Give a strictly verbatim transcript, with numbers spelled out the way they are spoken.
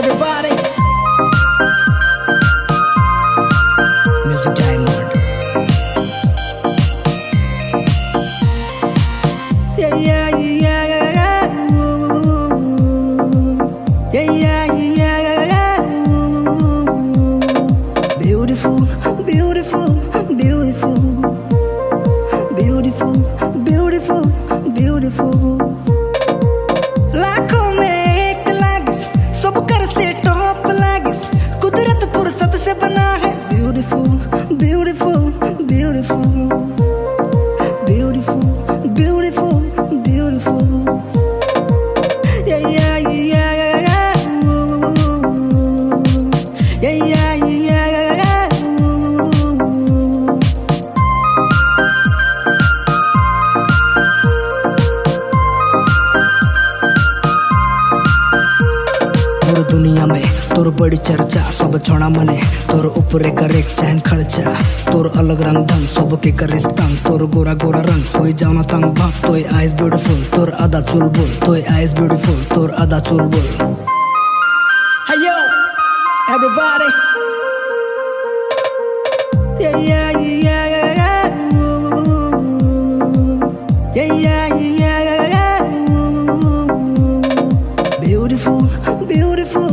Everybody. Music Diamond. Yeah, yeah, yeah, yeah, yeah. Ooh. Yeah, yeah, yeah, yeah, yeah. Ooh. Beautiful, beautiful, beautiful. Beautiful, beautiful, beautiful. लाखों में एक लागिस, सब कर से टॉप लागिस। कुदरत फुर्सत से बना है। Beautiful, beautiful, beautiful. Beautiful, beautiful, beautiful. Yeah, yeah, yeah, yeah, yeah. Ooh. Yeah, yeah, yeah, yeah, yeah. Ooh. Pura duniya mein tor badi charcha, sab chhona mane tor upre kare chain kharcha. Tor alag rang dhang, sabke kare tang, tor gora gora rang hoi jao na tang bhag. Toi eyes beautiful, tor ada chul bol, toi eyes beautiful, tor ada chul bol. Hey yo, everybody. Yeah, yeah, yeah, yeah, yeah. Ooh. Yeah, yeah, yeah, yeah, yeah. Ooh. Beautiful, beautiful,